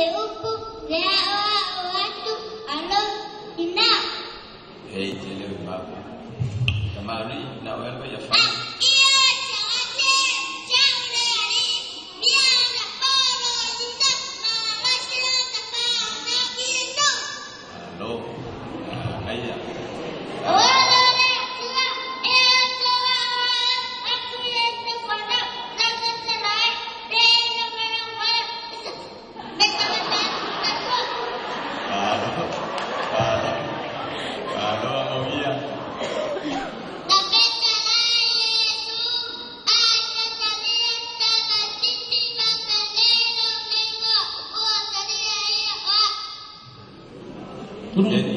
Le upu le aʻoaʻo atu a lou tinā. Hei te leo i mapu. Tamalii na oe lava ia A fai. Ia tiagate tiau le alii mia ona polo lita malosi lona fanau i le nuu. Malo. Manaia. O le Atua e outou aoao aku i a outou fanau lautatala ai pe logologoa me tagata tatua. Malo. Malo. Malo Amogia. Tafetalai Iesu ae tatalia tamaititi makalelo meigoa ua talia ia oa. Jadi